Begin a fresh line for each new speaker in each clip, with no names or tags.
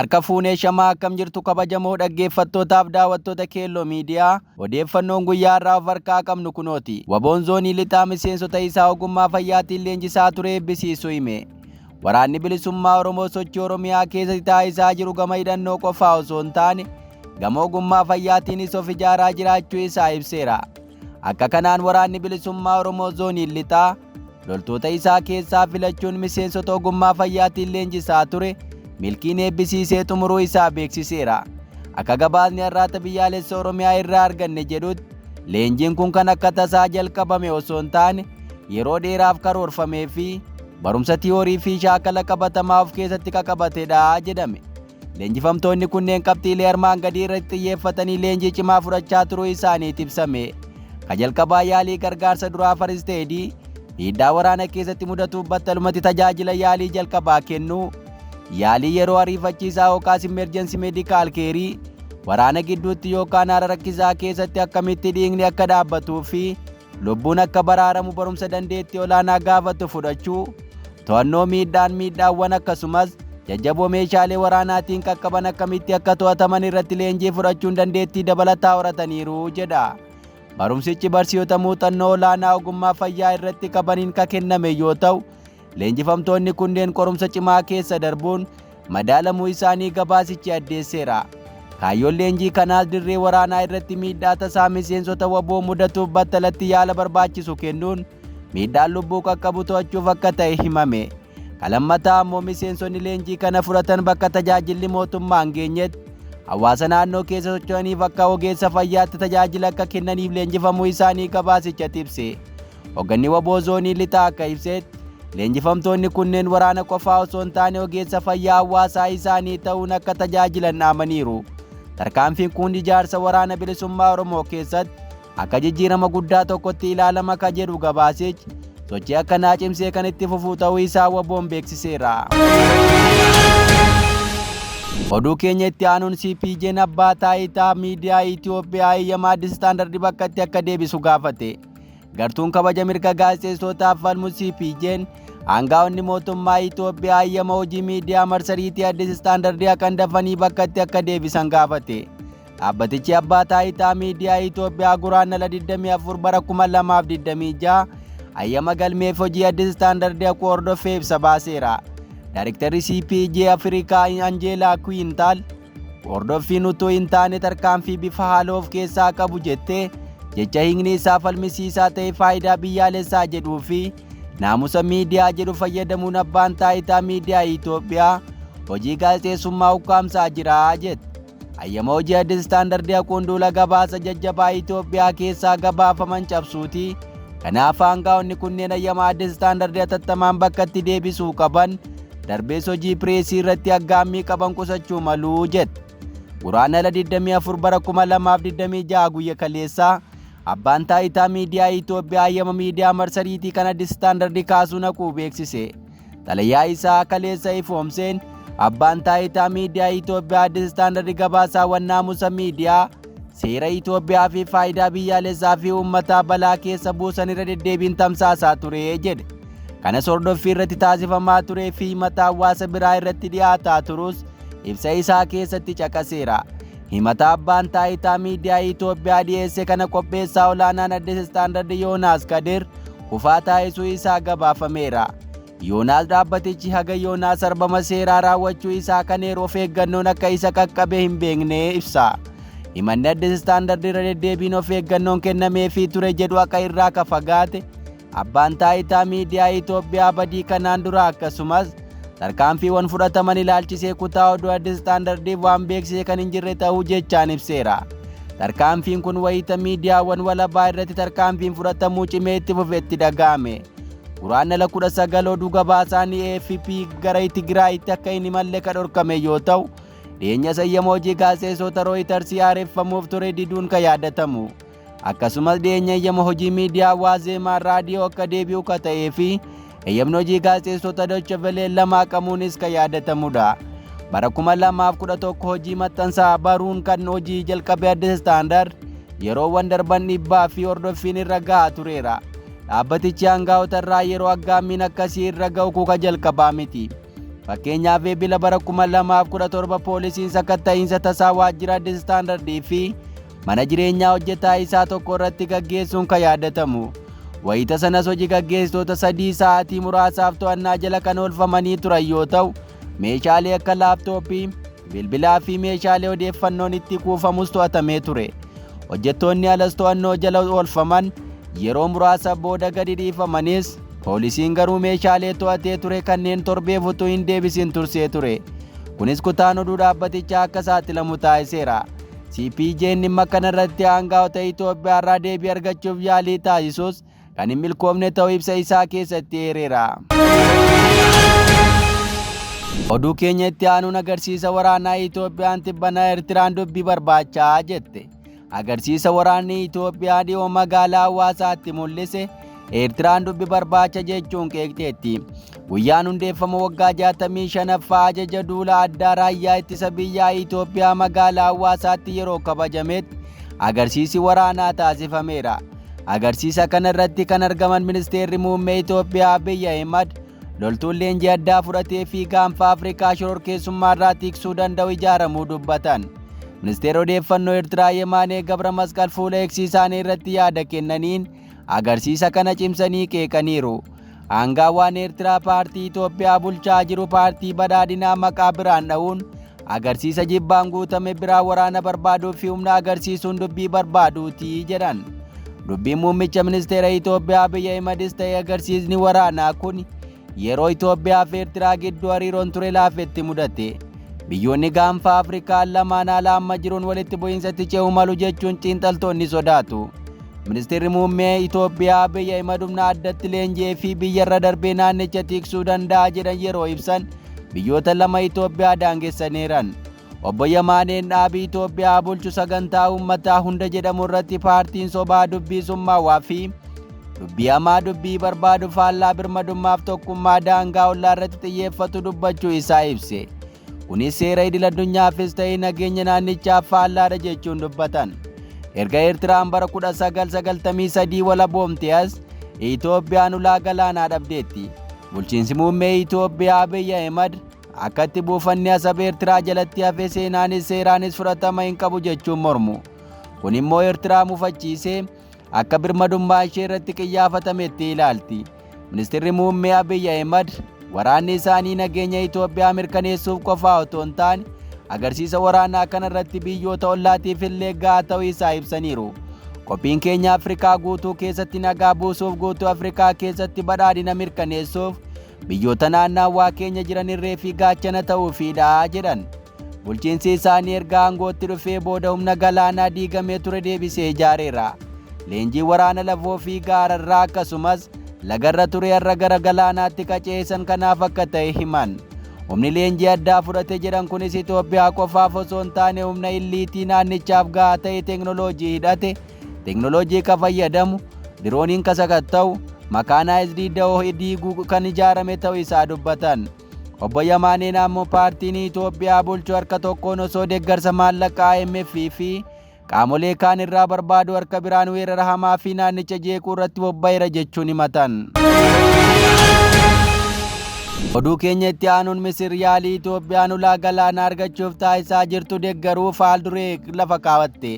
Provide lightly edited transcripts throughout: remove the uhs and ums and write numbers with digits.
Harka fuunee shamaa akkam jirtu kabajamoo dhaggeeffattootaaf daawwattoota Keelloo Miidiyaa odeeffannoon guyyaa har'aa of harkaa qabnu kunooti. Waboon zoonii lixaa miseensota isaa ogummaa fayyaatiin leenjisaa ture eebbisiisuu hime. Waraanni bilisummaa Oromoo sochii Oromiyaa keessatti taasisaa jiru gama hidhannoo qofaa osoo hin taane gama ogummaa fayyaatiinis of ijaaraa jiraachuu isaa ibseera. Akka kanaan waraanni bilisummaa Oromoo zooniin lixaa loltoota isaa keessaa filachuun miseensota ogummaa fayyaatiin leenjisaa ture milkiin eebbisiisee xumuruu isaa beeksiseera. Akka gabaasni har'aata biyyaalessa Oromiyaa irraa arganne jedhutti leenjiin kun kan akka tasaa jalqabame osoo hin taane yeroo dheeraaf karoorfamee fi barumsa tiyoorii fi shaakala qabatamaa of keessatti qaqabatedha jedhame. Leenjifamtoonni kunneen qabxiilee armaan gadii irratti xiyyeeffatanii leenjii cimaa fudhachaa turuu isaaniit ibsame. Ka jalqabaa yaalii gargaarsa duraa first aid miidhaa waraana keessatti mudatuuf battalumatti tajaajila yaalii jalqabaa kennuu, yaalii yeroo ariifachiisaa yookaas emergency medical care, waraana gidduutti yookaan haala rakkisaa keessatti akkamitti dhiigni akka dhaabbatuu fi lubbuun akka baraaramu barumsa dandeettii olaanaa gaafatu fudhachuu, to'annoo miidhaan miidhaawwan akkasumas jajjaboo meeshaalee waraanaatiin qaqqaban akkamitti akka to'ataman irratti leenjii fudhachuun dandeettii dabalataa horataniiru jedha. Barumsichi barsiisota muuxannoo olaanaa ogummaa fayyaa irratti qabaniin kan kenname yoo ta'u, leenjifamtoonni kunneen qorumsa cimaa keessa darbuun madaalamuu isaanii gabaasichi addeesseera. Kaayyoon leenjii kanaas dirree waraanaa irratti miidhaa tasaa miseensota waboo mudatuuf battalatti yaala barbaachisu kennuun miidhaan lubbuu qaqqabu to'achuuf akka ta'e himame. Kan lammataa ammoo miseensonni leenjii kana fudhatan bakka tajaajilli mootummaa hin geenyetti hawaasa naannoo keessa socho'aniif akka ogeessa fayyaatti tajaajila akka kennaniif leenjifamuu isaanii gabaasichatti ibse. Hoogganni waboo zoonii lixaa akka ibsetti leenjifamtoonni kunneen waraana qofaa osoo hin taane ogeessa fayyaa hawaasaa isaanii ta'uun akka tajaajilan dhaamaniiru. Tarkaanfiin kun ijaarsa waraana bilisummaa Oromoo keessatti akka jijjiirama guddaa tokkotti ilaalama ka jedhu gabaasichi sochii akkanaa cimsee kan itti fufuu ta'uu isaa waboon beeksiseera. Oduu keenya itti aanuun CPJ'n abbaa taayitaa miidiyaa Itoophiyaa eeyyama Addis Standard bakkatti akka deebisu gaafate. Gartuun kabaja mirga gaazexeessootaaf falmu CPJ'n aangaa'onni mootummaa Itoophiyaa eeyyama hojii miidiyaa marsariitii Addis Standard haqan dafanii bakkatti akka deebisan gaafate. Dhaabbatichi abbaa taayitaa miidiyaa Itoophiyaa Guraandhala 24 bara 2026 hayyama galmeef hojii Addis Standard haquu hordofee ibsa baaseera. Daayrektarri CPJ Afrikaa Anjeelaa Kuwintaal hordoffiin utuu hin taane tarkaanfii bifa haaloo of keessaa qabu jettee jecha hiikni isaa falmisiisaa ta'e faayidaa biyyaalessaa jedhuu fi naamusa miidiyaa jedhu fayyadamuun abbaan taayitaa miidiyaa Itoophiyaa hojii gaazexeessummaa ukkaamsaa jira jette. Hayyama hojii Addis Standard haquun duula gabaasa jajjabaa Itoophiyaa keessaa gabaafaman cabsuuti. Kanaaf aangaa'onni kunneen hayyama Addis Standard hatattamaan bakkatti deebisuu qaban darbees hojii pireesii irratti aggaammii qaban qusachuu maluu jette. Guraandhala 24 bara 2026 guyya kaleessaa abbaan taayitaa miidiyaa Itoophiyaa hayyama miidiyaa marsariitii kan Addis Standard kaasuun haquu beeksise. Xalayaa isaa kaleessa ifoomseen abbaan taayitaa miidiyaa Itoophiyaa Addis Standard gabaasaawwan naamusa miidiyaa seera Itoophiyaa fi faayidaa biyyaalessaa fi uummataa balaa keessa buusan irra deddeebiin tamsaasaa ture jedhe. Kanas hordoffii irratti taasifamaa turee fi himata hawaasa biraa irratti dhiyaataa turus ibsa isaa keessatti caqaseera. Himata abbaan taayitaa miidiyaa Itoophiyaa dhiyeesse kana qopheessaa olaanaan Addis Standard Yoonaas Kadir kufaa taasisuu isaa gabaafameera. Yoonaas dhaabbatichi haga Yoonaas sarbama seeraa raawwachuu isaa kan eeru of eeggannoon akka isa qaqqabe hin beekne ibsa. Himanni Addis Standard irra deddeebiin of eeggannoon kennameefii ture jedhu akka irraa ka fagaate abbaan taayitaa miidiyaa Itoophiyaa badii kanaan dura akkasumas tarkaanfiiwwan fudhataman ilaalchisee kutaa oduu Addis Standardiif waan beeksise kan hin jirre ta'uu jechaan ibseera. Tarkaanfiin kun wayita miidiyaawwan walabaa irratti tarkaanfiin fudhatamuu cimee itti fufetti dhaga'ame. Guraandhala 19 oduu gabaasaan AFP gara Tigraayitti akka hin imalle ka dhorkame yoo ta'u, dhiyeenya hayyama hojii gaazexeessota Rooyitarsii haareffamuuf ture diduun ka yaadatamu. Akkasumas dhiyeenya hayyama hojii miidiyaa Waazeemaa raadiyoo akka deebi'u ka ta'ee fi hayyamni hojii gaazexeessota Deutsche Welle lama haqamuunis ka yaadatamudha. Bara 2011 hojii maxxansaa baruun kan hojii jalqabe Addis Standard yeroowwan darban dhiibbaa fi hordoffiin irra gahaa tureera. Dhaabbatichi aangaa'ota irraa yeroo aggaammiin akkasii irra ga'u kuka jalqabaa miti. Fakkeenyaaf Eebila bara 2017 poolisiin sakatta'iinsa tasaa waajjira Addis Standard fi mana jireenyaa hojjetaa isaa tokko irratti gaggeessuun kan yaadatamu. Wayita sanas hojii gaggeessitoota 3 sa'aatii muraasaaf to'annaa jala kan oolfamanii turan yoo ta'u, meeshaalee akka laaptooppii, bilbilaa fi meeshaalee odeeffannoon itti kuufamus to'atamee ture. Hojjettoonni alas to'annoo jala oolfaman yeroo muraasa booda gadi dhiifamanis poolisiin garuu meeshaalee to'atee ture kanneen torbeef utuu hin deebisin tursee ture. Kunis kutaan oduu dhaabbatichaa akka saaxilamu taasiseera. CPJ'n dhimma kanarratti aangaa'ota Itoophiyaa irraa deebii argachuuf yaalii taasisus kan hin milkoofne ta'uu ibsa isaa keessatti eereera. Oduu keenya itti aanuun agarsiisa waraanaa Itoophiyaan tibbana Eertiraan dubbii barbaachaa jette. Agarsiisa waraanni Itoophiyaa dhiyoo magaalaa Hawaasaatti mul'ise Eertiraan dubbi barbaacha jechuun qeeqxeetti. Guyyaan hundeeffama waggaa 65ffaa ajaja duula addaa raayyaa ittisa biyyaa Itoophiyaa magaalaa Hawaasaatti yeroo kabajametti agarsiisi waraanaa taasifameera. Agarsiisa kana irratti kan argaman ministeerri muummee Itoophiyaa Abiy Ahimad loltuun leenjii addaa fudhatee fi gaanfa Afrikaa shororkeessummaa irraa tiksuu danda'u ijaaramuu dubbatan. Ministeerri odeeffannoo Eertiraa Yemaanee Gabra Masqal fuula X isaanii irratti yaada kennaniin agarsiisa kana cimsanii qeeqaniiru. Aangaawwan Eertiraa paartii Itoophiyaa bulchaa jiru paartii badhaadhinaa maqaa biraan dha'uun agarsiisa jibbaan guutame biraa waraana barbaaduu fi humna agarsiisuun dubbii barbaaduuti jedhan. Dubbiin muummicha ministeera Itoophiyaa Abiy Ahimedis ta'e agarsiisni waraanaa kun yeroo Itoophiyaa fi Eertiraa gidduu hariiroon ture laafetti mudate. Biyyoonni gaanfa Afrikaa lamaan haala amma jiruun walitti bu'iinsatti ce'uu malu jechuun xiinxaltoonni sodaatu. Ministeerri muummee Itoophiyaa Abiy Ahimad humna addatti leenji'ee fi biyyarra darbee naannicha tiksuu danda'a jedhan yeroo ibsan biyyoota lama Itoophiyaa daangessaniiran. Obbo Yamaaneen dhaabii Itoophiyaa bulchu sagantaa uummataa hunda jedhamu irratti paartiin sobaa dubbii summaawaa fi dubbii hamaa dubbii barbaadu faallaa birmadummaaf tokkummaa daangaa ollaa irratti xiyyeeffatu dubbachuu isaa ibse. Kunis seera idil addunyaafis ta'e nageenya naannichaaf faallaadha jechuun dubbatan. Erga Eertiraan bara 1993 walaboomte as Itoophiyaan ulaa galaanaa dhabdeetti. Bulchiinsi muummee Itoophiyaa Abiy Ahimad akkatti buufanni Asab Eertiraa jalatti hafe seenaanis seeraanis fudhatama hin qabu jechuun mormu. Kun immoo Eertiraa mufachiisee akka birmadummaa ishee irratti qiyyaafatametti ilaalti. Ministeerri muummee Abiy Ahimad waraanni isaanii nageenya Itoophiyaa mirkaneessuuf qofaa otoo hin taane agarsiisa waraanaa kanarratti biyyoota ollaatiif illee gahaa ta'uu isaa ibsaniiru. Qophiin keenya Afrikaa guutuu keessatti nagaa buusuuf guutuu Afrikaa keessatti badhaadhina mirkaneessuuf biyyoota naannawaa keenya jiran irree fi gaachana ta'uufiidha jedhan. Bulchiinsi isaanii erga aangootti dhufee booda humna galaanaa diigamee ture deebisee ijaareera. Leenjii waraana lafoo fi gaararraa akkasumas lagarra ture har'a gara galaanaatti qaceessan kanaaf akka ta'e himan. Humni leenjii addaa fudhate jedhan kunis Itoophiyaa qofaaf osoo hin taane humna illiitii naannichaaf gahaa ta'e teeknooloojii hidhate, teeknooloojii ka fayyadamu, dirooniin ka sakatta'u, makaanaayizidii da'oo diiguu kan ijaarame ta'uu isaa dubbatan. Obbo Yamaaneen ammoo paartiin Itoophiyaa bulchu harka tokkoon osoo deeggarsa maallaqaa IMF fi qaamolee kaan irraa barbaadu harka biraan weerara hamaa fi naannicha jeequu irratti bobba'eera jechuun himatan. Oduu keenya itti aanuun Misir yaalii Itoophiyaan ulaa galaanaa argachuuf taasisaa jirtu deeggaruuf haal duree lafa kaawwatte.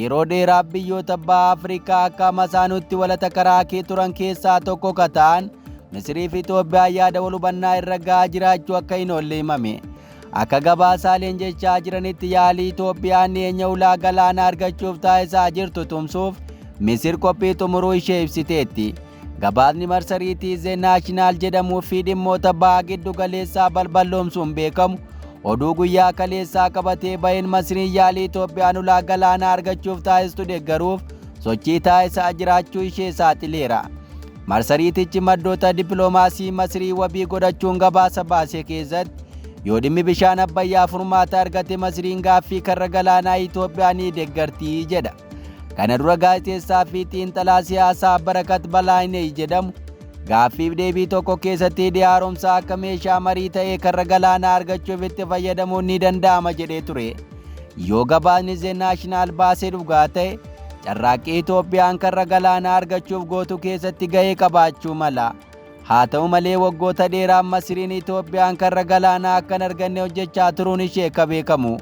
Yeroo dheeraaf biyyoota baha Afrikaa akka masaanutti walata karaa kee turan keessaa tokko ka ta'an Misirii fi Itoophiyaan yaada wal hubannaa irra gahaa jiraachuu akka hin oolle himame. Akka gabaasaaleen jechaa jiranitti yaalii Itoophiyaan dhiyeenya ulaa galaanaa argachuuf taasisaa jirtu tumsuuf Misir qophii xumuruu ishee ibsiteetti. Gabaasni marsariitii The National jedhamuu fi dhimmoota baha giddu galeessaa balballoomsuun beekamu oduu guyyaa kaleessaa qabatee baheen Masriin yaalii Itoophiyaan ulaa galaanaa argachuuf taasistu deeggaruuf sochii taasisaa jiraachuu ishee saaxileera. Marsariitichi maddoota dippiloomaasii Masrii wabii godhachuun gabaasa baase keessatti yoo dhimmi bishaan Abbayyaa furmaata argate Masriin gaaffii karra galaanaa Itoophiyaa ni deeggarti jedha. Kana dura gaazexeessaa fi xiinxalaa siyaasaa Barakat Balaayinee jedhamu gaaffiif deebii tokko keessatti hidhi haaromsaa akka meeshaa marii ta'ee karra galaanaa argachuuf itti fayyadamuun ni danda'ama jedhee ture. Yoo gabaasni The National baasee dhugaa ta'e carraaqqii Itoophiyaan karra galaanaa argachuuf gootu keessatti gahee qabaachuu mala. Haa ta'u malee waggoota dheeraaf Masiriin Itoophiyaan karra galaanaa akka hin arganne hojjechaa turuun ishee akka beekamu.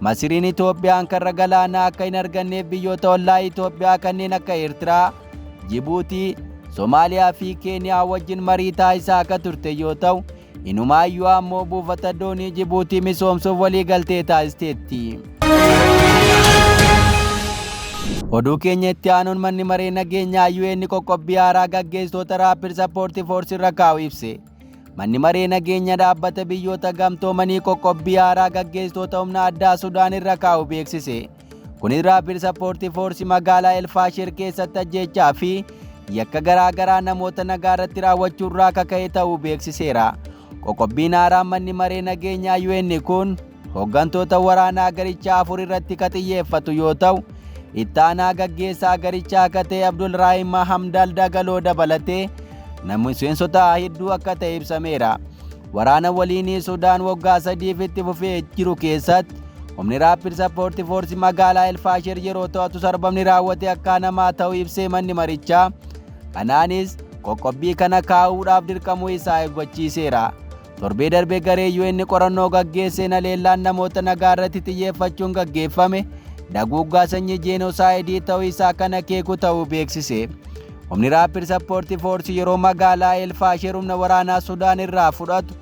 Masiriin Itoophiyaan karra galaanaa akka hin arganneef biyyoota ollaa Itoophiyaa kanneen akka Eertiraa, Jibuutii, Somaaliyaa fi Keeniyaa wajjin marii taasisaa akka turte yoo ta'u, inumaayyuu ammoo buufata doonii Jibuutii misoomsuuf waliigaltee taasisteetti. Oduu keenya itti aanuun manni maree nageenyaa UN qoqqobbii haaraa gaggeessitoota Rapid Support Force irra kaa'u ibse. Manni maree nageenya dhaabbata biyyoota gamtoomanii qoqqobbii haaraa gaggeessitoota humna addaa Sudaan irra kaa'u beeksise. Kunis Rapid Support Force magaalaa Elfaashir keessatti ajjeechaa fi yakka garaa garaa namoota nagaa irratti raawwachuu irraa akka ka'e ta'uu beeksiseera. Qoqqobbiin haaraan manni maree nageenyaa UN kun hooggantoota waraanaa garichaa afur irratti ka xiyyeeffatu yoo ta'u, ittaanaa gaggeessaa garichaa akka ta'e Abdulraahim Hamdal Dagaloo dabalatee miseensota hedduu akka ta'e ibsameera. Waraana waliinii Sudaan waggaa sadiif itti fufee jiru keessatti humni Rapid Support Force magaalaa Elfaashir yeroo to'atu sarbamni raawwate akka namaa ta'u ibsee manni marichaa. Kanaanis qoqqobbii kana kaa'uudhaaf dirqamuu isaa eeggachiiseera. Torbee darbe garee UN qorannoo gaggeesseen haleellaan namoota nagaa irratti xiyyeeffachuun gaggeeffame daguuggaa sanyii jeenoosaayidii ta'uu isaa kan akeeku ta'uu beeksise. Humni Rapid Support Force yeroo magaalaa Elfaashir humna waraanaa Sudaan irraa fudhatu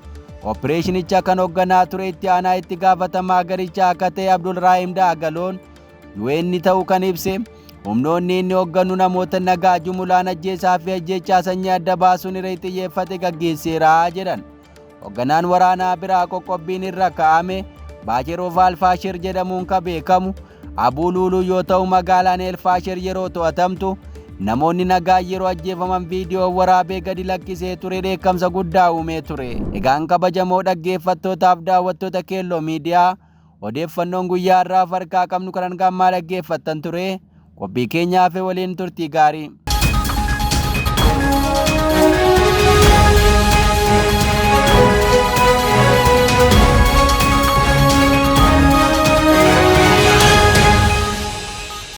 opereeshinicha kan hoogganaa ture itti aanaa itti gaafatamaa garichaa akka ta'e Abdulraahim Daagaloon UN ta'uu kan ibse humnoonni inni hoogganu namoota nagaa jumulaan ajjeesaa fi ajjeechaa sanyii adda baasuun irra xiyyeeffate gaggeesseera jedhan. Hoogganaan waraanaa biraa qoqqobbiin irra kaa'ame Baashir of Alfaashir jedhamuun kan beekamu Abuu Luuluu yoo ta'u magaalaan Elfaashir yeroo to'atamtu namoonni nagaa yeroo ajjeefaman viidiyoo waraabee gadi lakkisee ture dheekkamsa guddaa uumee ture. Egaan kabajamoo dhaggeeffattootaaf daawwattoota Keelloo Miidiyaa odeeffannoon guyyaa har'aaf harkaa qabnu kan hanga ammaa dhaggeeffattan ture. Qophii keenyaaf waliin turtii gaarii.